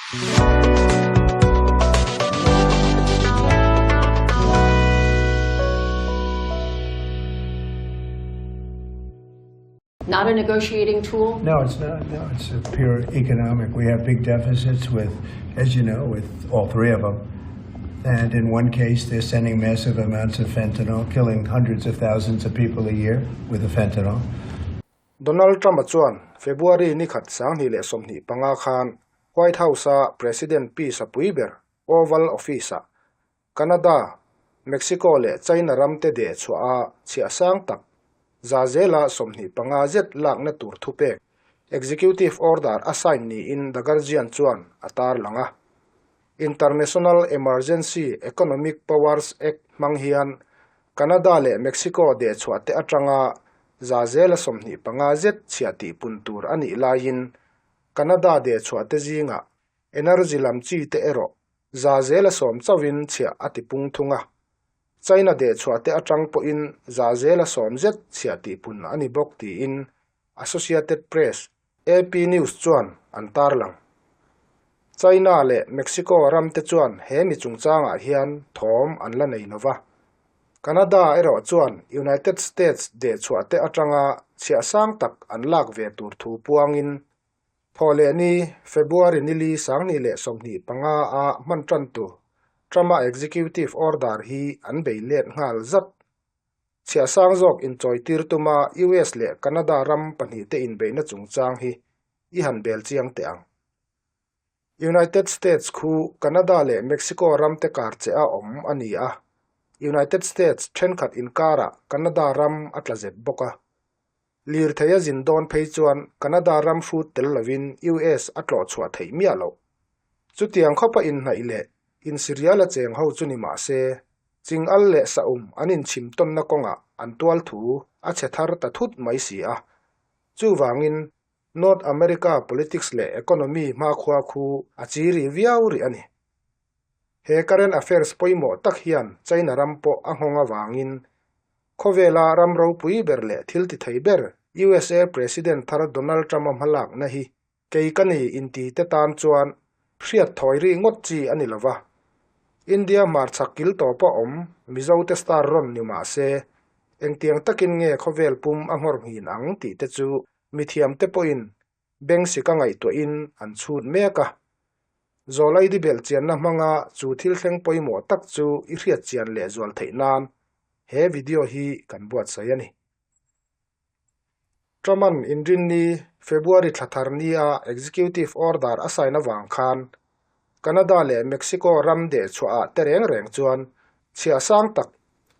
Not a negotiating tool? No, it's not. No, it's a pure economic. We have big deficits with, as you know, with all three of them. And in one case, they're sending massive amounts of fentanyl, killing hundreds of thousands of people a year with the fentanyl. Donald Trump-a chuan February ni khat 2025 khan White House-a President pisa pui ber Oval Office-ah Canada, Mexico leh China ram te deh chhuah a chhiah sang tak zazela 25 zet lakna tur thupek Executive Order a sign niin The Guardian chuan a tarlang a. International Emergency Economic Powers Act hmang hian Canada leh Mexico deh chhuah te atanga zazela 25 zet chhiah tihpun tur a nih laiin Canada deh chhuah te zingah energy lam chi te erawh zazela sawm chauhin chhiah a ti pung thung a. China deh chhuah te atang pawhin zazela sawm zet chhiah tihpun a ni bawk tiin Associated Press, AP News chuan an tarlang. China leh Mexico ram te chuan he mi chungchangah hian thawm an la nei lova. Canada erawh chuan United States deh chhuah te atanga chhiah sang tak an lak ve tur thu puangin Thaw leh ni, February nili 2025 a hman tan tur Trump-a executive order hi an bei let nghal zat. Chhiah sang zawk inchawi tir tuma US leh Canada ram pahnihte inbeihna chungchang hi i han bel chiang teh ang. United States khu Canada leh Mexico ramte kar che a awm a ni a, United States thenkhat inkarah Canada ram a tla zet bawk a. Lirthei a zin dawn phei chuan Canada ram hrut tel lovin US a tlawh chhuah theih miah loh. Chutiang khawpa inhnaih leh insirial a cheng ho chu ni mah se, ching al leh saum an inchhim tawnna kawngah an tual thu a chhe thar ta thut mai si a. Chuvangin North America politics leh economy hmakhua khu a chiri viau rih a ni. He current affairs pawimawh tak hian China ram pawh a nghawng avangin khawvela ram ropui ber leh thil ti thei ber USA President thar Donald Trump-a hmalakna hi kei ka ni inti te tan chuan hriat thawi ri ngawt chi a ni lova. India hmarchhak kil tawpa awm Mizote star rawn ni mah se engtiang takin nge khawvel pum a nghawr nghin ang tih te chu mithiamte pawhin Beng sika ngaihtuahin an chhut mek a. Zawlaidi belh chianna hmanga chu thil thleng pawimawh tak chu i hriat chian leh zual theih nan he video hi kan buatsaih a ni. Truman inrinni February thla thar nia Executive Order a sign avang khan Canada leh Mexico ram deh chhuahah te reng reng chuan chhiah sang tak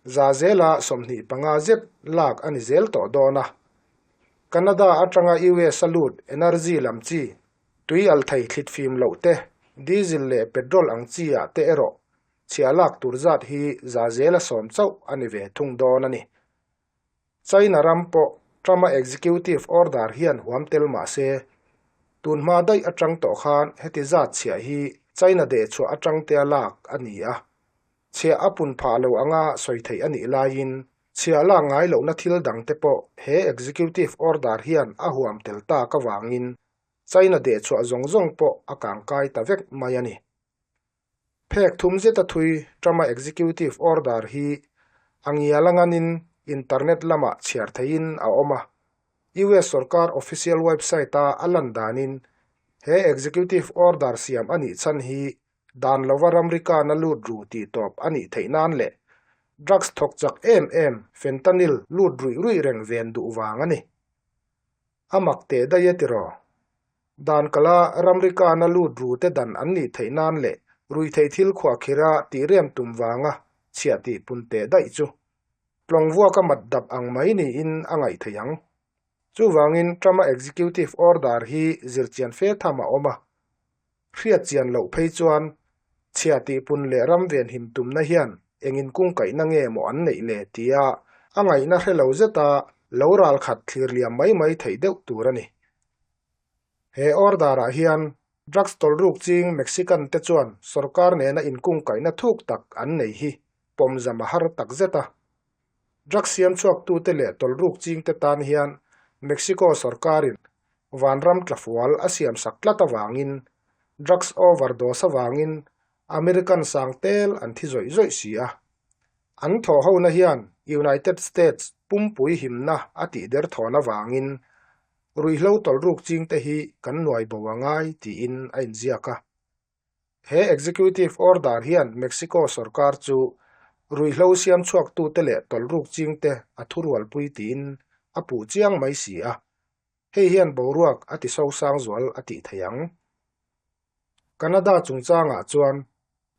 zazela 25 zet lak a ni zel tawh dawn a. Canada atanga US a lut energy lam chi, tui al thei thlit fim loh te, diesel leh petrol ang chi ah te erawh chhiah lak tur zat hi zazela sawm chauh a ni ve thung dawn a ni. China ram pawh Trump-a executive order hian huam tel mah se, tun hma daih atang tawh khan heti zat chhiah hi China deh chhuah atang tea lak a ni a. Chhiah a pun phah lo anga sawi theih a nih laiin chhiah lak ngai lohna thil dang te pawh he executive order hian a huam tel tak avangin China deh chhuah zawng zawng pawh a kangkai ta vek mai a ni. Phek thum zeta thui Trump-a executive order hi a ngial a nganin internet lamah chhiar theihin a awm a. US sorkar official website-a a lan danin he executive order siam a nih chhan hi dan lova ramrikana lut ru tih tawp a nih theih nan leh drugs thawk chak em em fentanyl lut ruih ruih reng ven duh vang a ni. A mak teh daih e tiraw? Dan kala ramrikana lut ru te dan an nih theih nan leh rui theih thil khuahkhira tih rem tum vanga chhiah tih pun teh daih chu tlawng vuaka mat dap ang mai niin a ngaih theih ang. Chuvangin Trump-a executive order hi zirchian fe tham a awm a. Hriat chian loh phei chuan chhia tih pun leh ram venhim tumna hian engin kungkaihna nge maw an neih le tia a ngaihna hre lo zeta lo ral khat thlir liam mai mai theih deuh tur a ni. He order-ah hian drugs tawlhruk ching Mexican te chuan sorkar nena inkungkaihna thuk tak an nei hi pawmzam a har tak zet a. Drugs siam chhuaktute leh tawlhruk chingte tan hian Mexico sorkarin vanram tlafual a siamsak tlat avangin Drugs overdose avangin American sang tel an thi zawih zawih si a. An thawhhona hian United States pumpui himna a tihder thawn avangin ruihhlo tawlhruk chingte hi kan nuai bo a ngai tiin a inziak a. He executive order hian Mexico sorkar chu ruihhlo siam chhuaktute leh tawlhruk chingte a thurualpui tiin a puh chiang mai si a. Hei hian boruak a ti sosang zual a tih thei ang. Canada chungchangah chuan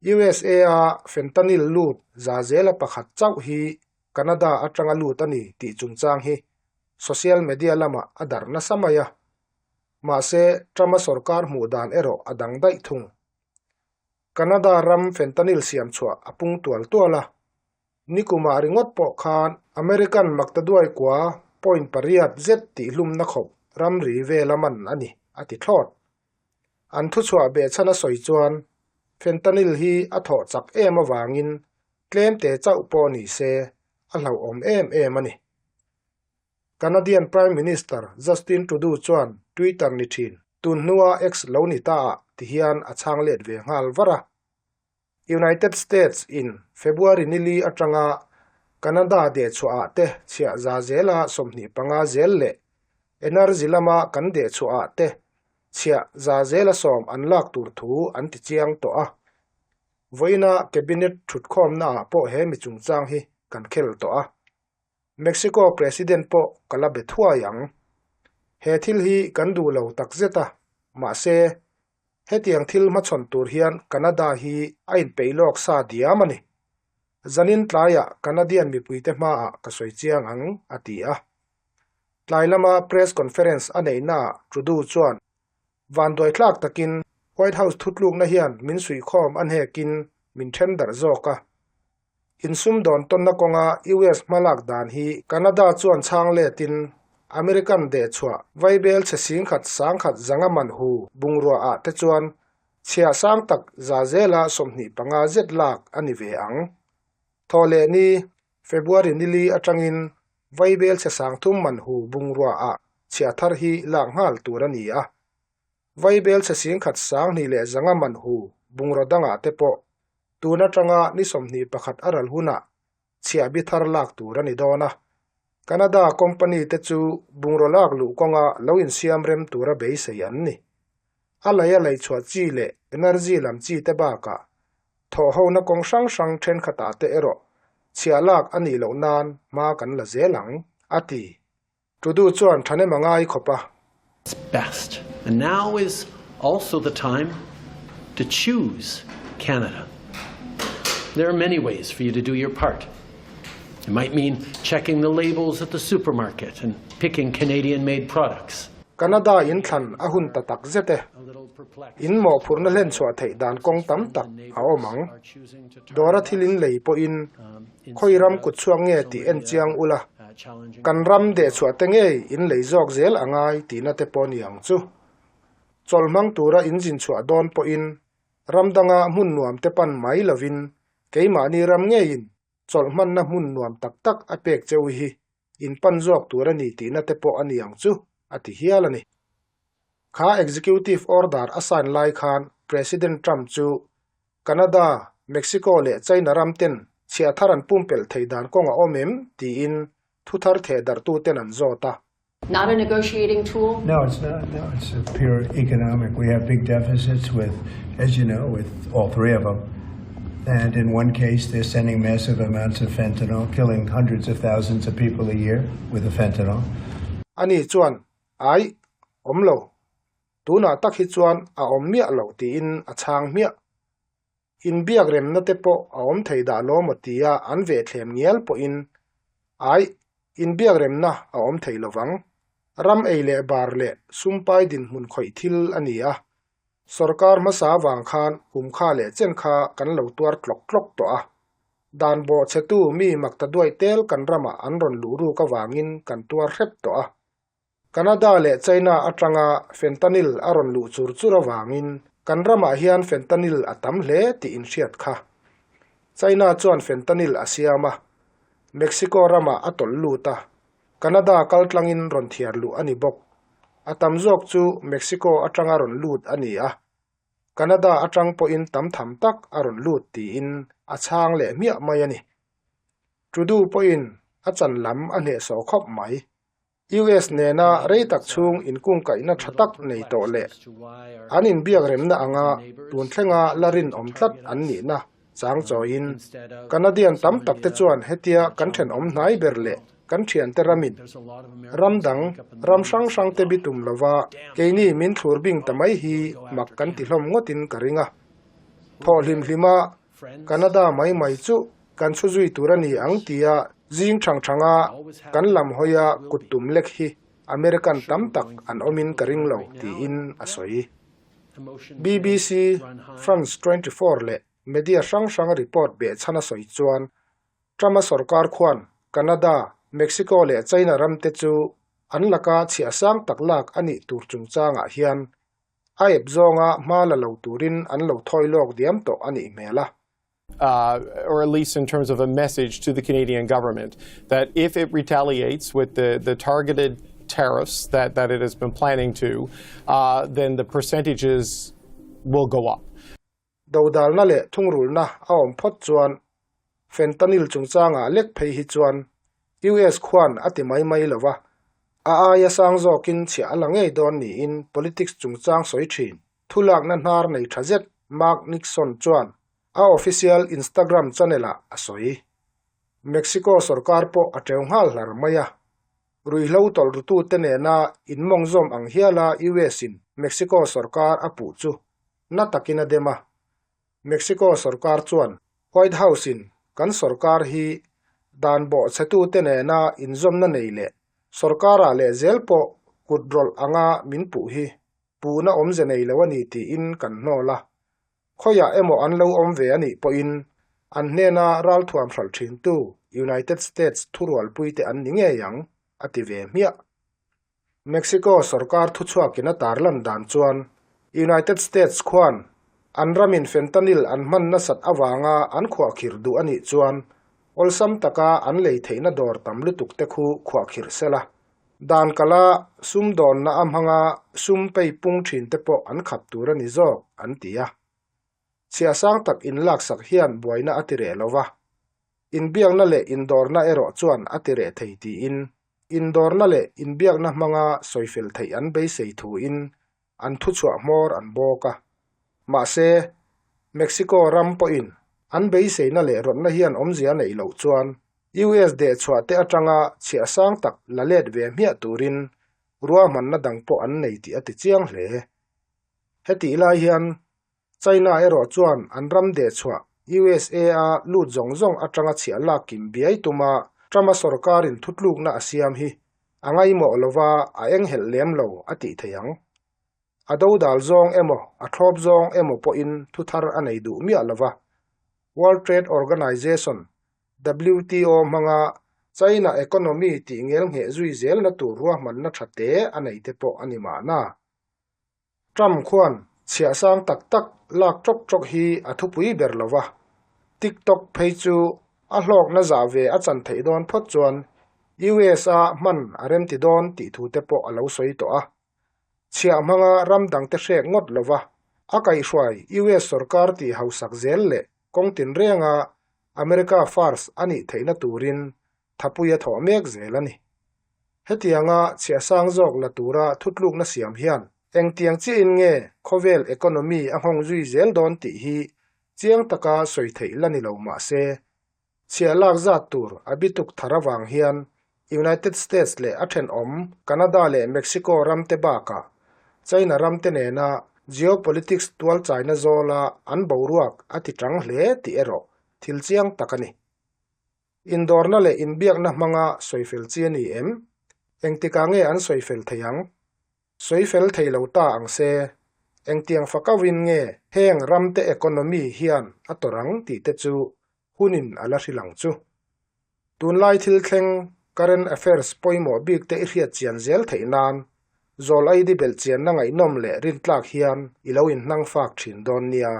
USA-a fentanyl lut za zela pakhat chauh hi Canada atanga lut a ni tih chungchang hi social media lamah a darh nasa mai a. Mahse, Trump-a sorkar hmuh dan erawh a dang daih thung. Canada ram fentanyl siam chhuah a pung tual tual a. Nikumah ringawt pawh khan American maktaduai kua point pariat zet tihhlumna khawp ramri vela man a ni, a ti thlawt. An thuchhuah behchhan a sawi chuan fentanyl hi a thawh chak em avangin tlemte chauh pawh ni se a hlauhawm em em a ni. Canadian Prime Minister Justin Trudeau chuan Twitter ni thin tun hnua X lo ni ta ah tihian a chhang let ve nghal var a. United States in February nili atanga Canada dehchhuah ah te chhiah za zela 25 zel leh energy lama kan dehchhuah ah te chhiah za zela sawm an lak tur thu an ti chiang tawh a. Vawiina Cabinet thutkhawmna ah pawh he mi chungchang hi kan khel tawh a. Mexico President pawh ka la be thuai ang. He thil hi kan duh lo takzet a, mahse, hetiang thil hmachhawn tur hian Canada hi a inpeih lawk sa diam a ni. Zanin tlaiah Canadian mipuite hmaah ka sawi chiang ang, a ti a. Tlai lama press conference a neihnaah Trudeau chuan, Vanduaithlak takin White House thutlukna hian min suihkhawm a hnekin min then darh zawk a. Insumdawn tawnna kawnga US hmalak dan hi Canada chuan chhang letin American dehchhuah vaibel chhe singkhat sangkhat zanga man hu bungrua ah te chuan chhia sang tak za zela 25 zet lak a ni ve ang. Thawhleh ni February nili atangin vaibel chhe sangthum man hu bungrua ah chhia thar hi lak nghal tur a ni a. Vaibel chhe singkhat 2000 leh zanga man hu bungraw dangah te pawh tun atanga ni 21 a ral hunah chhiah bi thar lak tur a ni dawn a. Canada company te chu bungraw lak luh kawnga lo insiam rem tura beisei an ni. A lei a lei chhuah chi leh energy lam chi te bakah thawhhona kawng hrang hrang thenkhatah te erawh chhiah lak a nih loh nan hma kan la zel ang, a ti. Trudeau chuan thahnem a ngai khawp a. Best. And now is also the time to choose Canada. There are many ways for you to do your part. It might mean checking the labels at the supermarket and picking Canadian-made products. Canada in thlan a hun ta tak zet e. In mawhphurhna hlen chhuah theih dan kawng tam tak a awm ang. Dawra thil in lei pawhin khawi ram kut chhuak nge tih en chiang ula, kan ram dehchhuah te ngei in lei zawk zel a ngai tihna te pawh ni ang chu. Chawlh hmang tura in zin chhuah dawn pawhin ram danga hmun nuam te pan mai lovin keimahni ram ngeiin chawlh hmanna hmun nuam tak tak a pek cheu hi in pan zawk tur a ni tihna te pawh a ni ang chu, a ti hial a ni. Kha executive order a sign lai khan President Trump chu Canada, Mexico leh China ram ten chhiah thar an pumpelh thei dan kawng a awm em? tiin thu thar theh darhtu ten an zawt a. Not a negotiating tool? No, it's not. No, it's a pure economic. We have big deficits with, as you know, with all three of them. And in one case, they're sending massive amounts of fentanyl, killing hundreds of thousands of people a year with the fentanyl. Ani chuan, Aih, awm lo. Tunah tak hi chuan a awm miah lo tiin a chhang hmiah. Inbiak remna te pawh a awm thei dah lo maw tia an ve thlem ngial pawhin, Aih, inbiak remna a awm thei lovang. Ram ei leh bar leh sumpai dinhmun khawih thil a ni a. Sorkar hmasa avang khan kum kha leh chen kha kan lo tuar tlawk tlawk tawh a. Dan bawhchhetu mi makta duai tel kan ramah an rawn luh ruk avangin kan tuar hrep tawh a. Canada leh China atanga fentanyl a rawn luh chur chur avangin kan ramah hian fentanyl a tam hle tih inhriat kha. China chuan fentanyl a siam a, Mexico ramah a tawlh lut a, Canada kaltlangin rawn thiar luh a ni bawk. A tam zawk chu Mexico atanga rawn lut a ni a. Canada atang pawhin tam tham tak a rawn lut tiin a chhang leh hmiah mai a ni. Trudeau pawhin a chan lam a hnehsawh khawp mai. US nena rei tak chhung inkungkaihna tha tak nei tawh leh an inbiak remna anga tun thlenga la rinawm tlat an nihna chang chawiin Canadian tam tak te chuan hetia kan thenawm hnai ber leh kan thiante ramin ram dang ram hrang hrang te bitum lova keini min thlur bing ta mai hi mak kan ti hlawm ngawtin ka ring a. Thawh hlim hlima Canada mai mai chu kan chhu zui tur a ni ang tia zing thang thanga kan lam hawia kut tum lek hi American tam tak an awmin ka ring lo tiin a sawi. BBC, France 24 leh media hrang hrang report behchhan a sawi chuan Trump-a sorkar khuan Canada, Mexico leh China ramte chu an laka chhiah sang tak lak a nih tur chungchangah hian a ep zawnga hma la lo turin an lo thawi lawk diam tawh a nih hmel a. Or at least in terms of a message to the Canadian government that if it retaliates with the, the targeted tariffs that, that it has been planning to, uh, then the percentages will go up. Dodalna leh thungrulna a awm phawt chuan fentanyl chungchangah lek phei hi chuan US khuan a ti mai mai lo va, a aia sang zawkin chhiah a la ngei dawn niin politics chungchang sawi thin. Thulakna hnar nei tha zet Mark Nixon chuan a official Instagram channel-ah a sawi. Mexico sorkar pawh a teu nghal hlar mai a. Ruihhlo tawlhrutute nena inmawngzawm ang hiala US-in Mexico sorkar a puh chu na takin a dem a. Mexico sorkar chuan White House-in kan sorkar hi dan bawhchhetute nena inzawmna nei leh sorkarah lehzel pawh kut rawlh anga min puh hi Puhna awmze nei lo a ni tiin kan hnawl a. Khawiah emaw an lo awm ve a nih pawhin an hnena ralthuam hralh thintu United States thurualpuite an ni ngei ang, a ti ve hmiah. Mexico sorkar thuchhuakin a tarlan dan chuan United States khuan an ramin fentanyl an hman nasat avanga an khuahkhirh duh a nih chuan awlsam taka an lei theihna dawr tam lutuk te khu khuahkhirh sela. Dan kala sumdawnna a hmanga sum pei pung thin te pawh an khap tur a ni zawk, an ti a. Chhiah sang tak inlaksak hian buaina a ti reh lo va, inbiakna leh indawrna erawh chuan a ti reh thei tiin indawrna leh inbiakna hmanga sawifel theih an beisei thuin an thuchhuah hmawr an bawk a. Mahse, Mexico ram pawhin an beiseina leh rawtna hian awmzia a neih loh chuan US dehchhuah te atanga chhiah sang tak la let ve hmiah turin ruahmanna dang pawh an nei tih a ti chiang hle. Hetih lai hian China erawh chuan an ram dehchhuah USA a lut zawng zawng atanga chhiah lak kim biai tuma Trump-a sorkarin thutlukna a siam hi a ngaimawh lova a enghelh lem lo a tih thei ang. A dodal zawng emaw, a thlawp zawng emaw pawhin thuthar a nei duh miah lo va. World Trade Organization, WTO, hmanga China economy tih ngel ngheh zui zelna tur ruahmanna tha te a nei te pawh a ni mahna. Trump khuan chhiah sang tak tak lak tawk tawk hi a thupui ber lo va. TikTok phei chu a hlawkna zah ve a chan theih dawn phawt chuan US-a hman a remti dawn tih thu te pawh a lo sawi tawh a. Chhiah hmanga ram dangte hrek ngawt lova a kaihhruai US sorkar tih hausak zel leh kawng tinrenga America First a nih theihna turin thapui a thawh mek zel a ni. Hetianga chhiah sang zawk la tura thutlukna siam hian engtiang chiahin nge khawvel economy a nghawng zui zel dawn tih hi chiang taka sawi theih la ni lo mah se, Chhiah lak zat tur a bituk thar avang hian United States leh a thenawm Canada leh Mexico ramte bakah China ramte nena geopolitics tualchaina zawla an boruak a ti tang hle tih erawh thil chiang tak a ni. Indawrna leh inbiakna hmanga sawifel chi a ni em? Engtikah nge an sawifel thei ang? Sawifel thei lo ta ang se, engtiang fakauin nge heng ramte economy hian a tawrh ang tih te chu hunin a la hrilh ang chu. Tunlai thil thleng, current affairs, pawimawh bik te i hriat chian zel theih nan zawl aidi belh chianna ngaihnawm leh rintlak hian i lo inhnang fak thin dawn nia.